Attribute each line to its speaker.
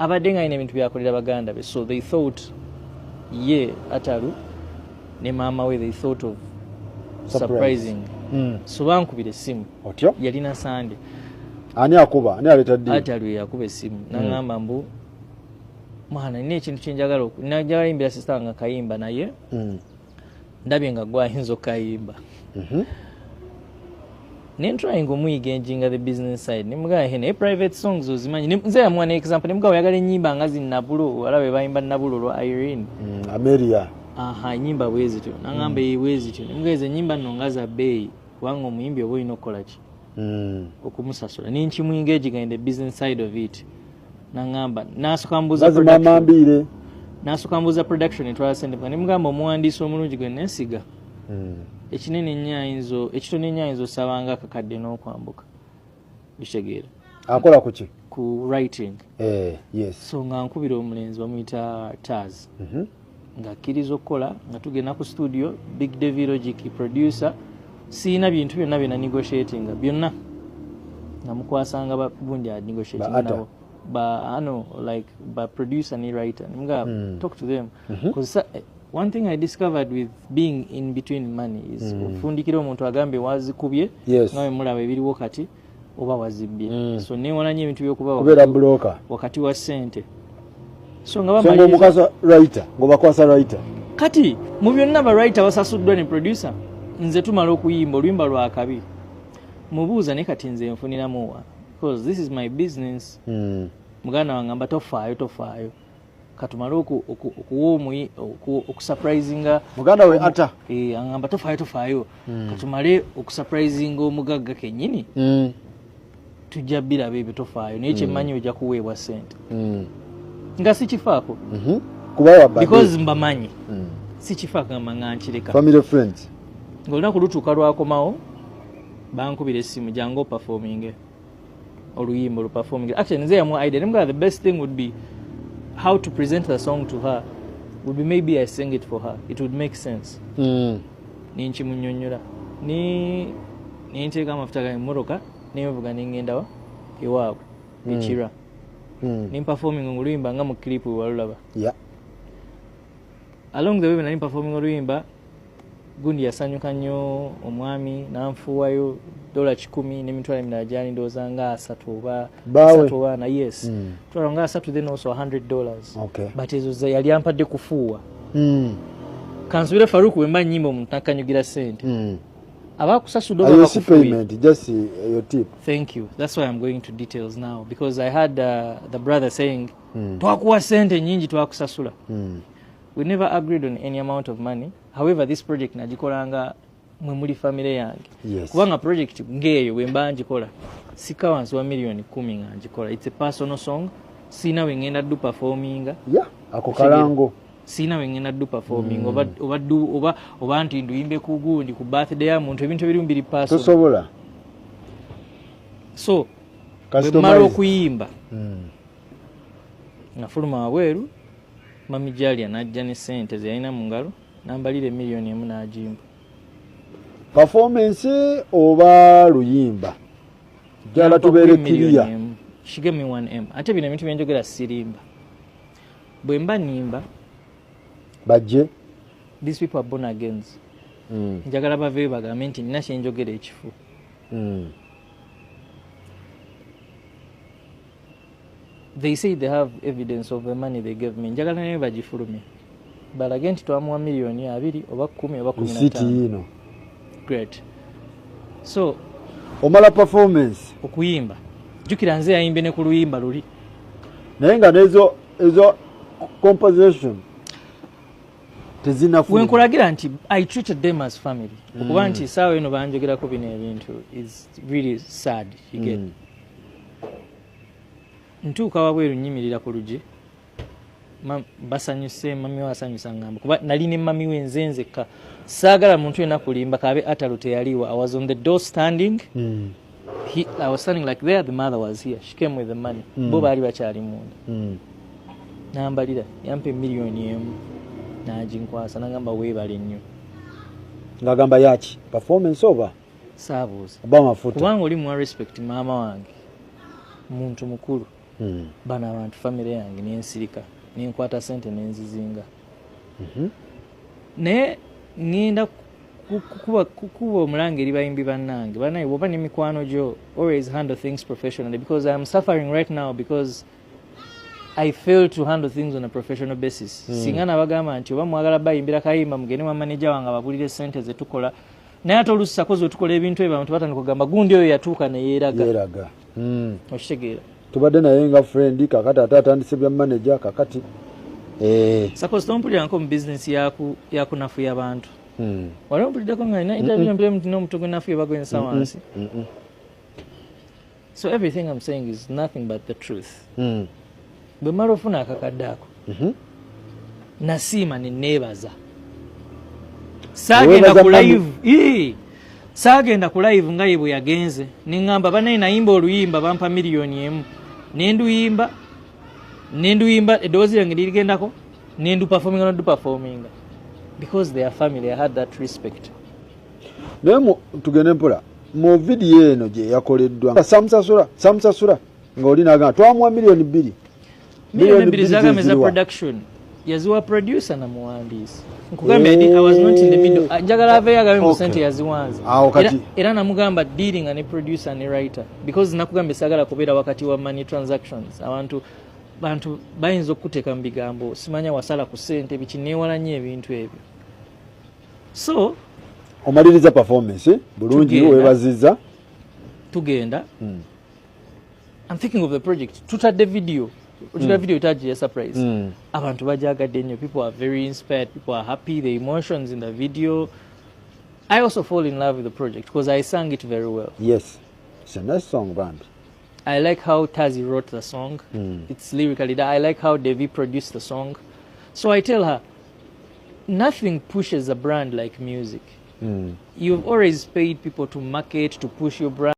Speaker 1: Abadde nga alina ebintu byakolera baganda be, so they thought ye Ataru ne maama we, they thought of
Speaker 2: Surprise.
Speaker 1: surprising. So bankubira essimu.
Speaker 2: Otyo.
Speaker 1: Yalina Sande.
Speaker 2: Ani akuba? Ani aleeta ddi?
Speaker 1: Ataru yakuba essimu naŋŋamba mbu, "Mwana, nina ekintu kyenjagala njagala yimbira sister nga kayimba, naye ndabye nga gwe ayinza okukayimba." Nentrying omuyiga the business side, nemugamba, "He, naye private songs ozimanyi?" Nze yamuwa ne example, nemugamba, "Oyagala ennyimba nga zinnabulo, olaba bayimba Nabulo lwa Irene."
Speaker 2: Ameria.
Speaker 1: Aha, ennyimba bwe zityo. Nangamba, "Ee, bwe zityo." Nemugamba, "Ennyimba nno nga za bbeeyi, kubanga omuyimbi oba olina okukola ki? Okumusasula." Nenkimuengaginga in the business side of it. Nangamba, nasooka mbuuza
Speaker 2: Mazima.
Speaker 1: production.
Speaker 2: Mambiire.
Speaker 1: Nasooka mbuuza production etwala sente. Nemugamba, "Omuwandiisi omulungi gwe nesiga, ekinene ennyo ayinza, ekitono ennyo ayinza osabanga akakadde n'okwambuka." Bitegeera?
Speaker 2: Akola ku ki?
Speaker 1: Ku writing.
Speaker 2: Eh, yes.
Speaker 1: So nga nkubira omulenzi bamuyita Taz, ng'akkiriza okukola, nga tugenda ku studio, Big Davi Logic producer. Siina bintu byonna byena negotiatinga byonna, nga mukwasanga gundi anegotiatinga
Speaker 2: Ba
Speaker 1: nabo ba ano, like ba producer ne writer. Nemugamba, "Talk to them," because one thing I discovered with being in between money is ofundikira omuntu agambe wazikubye, nga bwe mulaba ebiriwo kati, oba wazibbye. So newala nnyo ebintu byokuba
Speaker 2: kubeera broker.
Speaker 1: Wakati wa ssente. So nga
Speaker 2: So
Speaker 1: bamaliriza-
Speaker 2: ng'omukwasa writer, ng'obakwasa writer.
Speaker 1: Kati mu byonna, ba writer basasuddwa ne producer. Nze tumala okuyimba oluyimba lwakabi, mubuuza, "Naye kati nze nfuniramuwa? Because this is my business." Muganda wange amba, "Tofaayo, tofaayo, katumale okuwa okusurprisinga."
Speaker 2: Muganda we ata.
Speaker 1: Eh, aŋŋamba, "Tofaayo, tofaayo, katumale okusurprisinga omugagga kennyini, tujja biraba ebyo, tofaayo, naye kyemmanyi ojja kuweebwa ssente." Nga sikifaako.
Speaker 2: Kuba wabadde.
Speaker 1: Because mbamanyi. Sikifaako, ngamba nga nkireka.
Speaker 2: Family friends.
Speaker 1: Ng'olunaku lutuuka lwakomawo, bankubira essimu, "Jangu operforminge oluyimba oluperforminge." Actually nze yamuwa idea, nemugamba, "The best thing would be how to present the song to her would be maybe I sing it for her. It would make sense." Nenkimunyonyola, nenteeka amafuta ga emmotoka, nenvuga, nengendawa ewaabwe ekira, nemperforming oluyimba nga mu clip wewalulaba. Along the way, bwe nali performing oluyimba, gundi yasanyuka nnyo omwami, nanfuuwayo $100 n'emitwalo emirala gyali ndowooza nga asatu oba
Speaker 2: Baawe.
Speaker 1: asatu oba ana, yes. Twala nga asatu, then also $100. But ezo yali ampadde kufuuwa. Kansubire Faruku, bwe mba nnyimba omuntu nakanyugira ssente, abakusasudde oba
Speaker 2: Ayo si
Speaker 1: bakufuuye.
Speaker 2: payment, just your tip.
Speaker 1: Thank you. That's why I'm going to details now, because I had the brother saying, "Twakuwa sente nyingi, twakusasula." We never agreed on any amount of money. However, this project nagikolanga mwe muli family yange. Kubanga project ng'eyo bwe mba ngikola, sika wansi wa miliyoni 10 nga ngikola. It's a personal song, siina we ngenda do performinga.
Speaker 2: Yeah, ako kalango.
Speaker 1: Siina we ngenda do performing oba nti nduyimbe ku gundi, ku birthday ya muntu. Ebintu ebirimu biri personal.
Speaker 2: Tosobola.
Speaker 1: So bwe mmala
Speaker 2: Customize.
Speaker 1: okuyimba, nafuluma wabweru, mami Jalia najja ne sente ze yalina mu ngalo, nambalira emiliyoni 1 n'agimba.
Speaker 2: Performance oba luyimba? Jala tubeere clear.
Speaker 1: She gave me 1M. Ate bino ebintu byenjogera sirimba, bwe mba nimba
Speaker 2: bajje.
Speaker 1: These people are born agains. Njagala baveeyo bagambe nti nina kyenjogera ekifu. They say they have evidence of the money they gave me. Njagala naye bagifulumye, balage nti twamuwa miliyoni 20 oba 10 oba kumi na
Speaker 2: Risiti.
Speaker 1: ttaano.
Speaker 2: Yiino.
Speaker 1: Great. So
Speaker 2: Omala performance.
Speaker 1: Okuyimba, jjukira nze yayimbye ne ku luyimba luli.
Speaker 2: Naye nga nezo ezo composition tezinafuluma.
Speaker 1: Wenkulagira nti I treated them as family, okuba nti saawa eno banjogerako bino ebintu is really sad, you get? Ntuuka wabweru, nyimirira ku lugi, basanyuse, mami we asanyusa, ngamba kuba nali ne mami we nze nzekka, saagala muntu yenna kulimba, kabe Atalo teyaliwa. I was on the door standing. I was standing like there, the mother was here, she came with the money. Bo baali bakyali munda. Nambalira, yampa emiliyoni 1 naginkwasa, nagamba, "Weebale nnyo."
Speaker 2: Ng'agamba yaki, performance oba
Speaker 1: Saabuuza.
Speaker 2: Oba amafuta?
Speaker 1: Kubanga oli muwa respect, maama wange muntu mukulu. Bano abantu famire yange, nensirika, nenkwata sente nenzizinga. Naye ŋŋenda kukuba omulanga eri bayimbi bannange. Bannaye, bw'oba n'emikwano gyo, always handle things professionally, because I am suffering right now because I fail to handle things on a professional basis. Singa nabagamba nti oba mwagala bayimbira kayimba, mugende wa manager wange ababulire sente zetukola. Naye ate oluusi sakozi otukola ebintu ebyo, abantu batandika kugamba gundi oyo yatuuka neyeeraga.
Speaker 2: Yeeraga.
Speaker 1: Okitegeera?
Speaker 2: Tubadde naye nga friend, kakati ate atandise bya manager kakati.
Speaker 1: Sakozi tompuliranko mu bizinesi yakunafuya bantu. Wali ompuliddeko nga nina interview mpulire nti n'omuntu gwenafuye bagwenyesa wansi? So everything I'm saying is nothing but the truth. Bwe mala ofuna akakadde ako, nasiima neneebaza, saagenda
Speaker 2: Weebaza
Speaker 1: ku
Speaker 2: mami.
Speaker 1: live. Ii! Saagenda ku live nga ye bwe yagenze neŋŋamba banaye nayimba oluyimba bampa 1 million, nenduyimba, nenduyimba, eddoboozi lyange lirigendako, nenduperforminga, noduperforminga because they are family. I had that respect.
Speaker 2: Naye tugende mpola mu vidiyo eno gye yakoleddwa, samusasula, samusasula ng'oli nagamba twamuwa 2 million.
Speaker 1: 2 million zagamba eza
Speaker 2: ziriwa?
Speaker 1: Production yaziwa producer na muwandiisi. Nkugambye, I was not in the middle. Ah, njagala aveyo agambe mu sente yaziwanze.
Speaker 2: Awo kati.
Speaker 1: Era namugamba dealing ne producer ne writer, because nakugambye sagala kubeera wakati wa money transactions. Abantu bantu bayinza okukuteeka mu bigambo, simanya wasala ku sente biki. Neewala nnyo ebintu ebyo. So
Speaker 2: Omaliriza performance bulungi.
Speaker 1: Tugenda.
Speaker 2: Weebazizza.
Speaker 1: Tugenda. I'm thinking of the project. Tutadde video, otula video etaji ya surprise. Abantu bajagadde nnyo. People are very inspired, people are happy, the emotions in the video. I also fall in love with the project because I sang it very well.
Speaker 2: Yes, it's a nice song, bambi.
Speaker 1: I like how Tazi wrote the song. It's lyrically. I like how Devi produced the song. So I tell her, nothing pushes a brand like music. You've always paid people to market, to push your brand.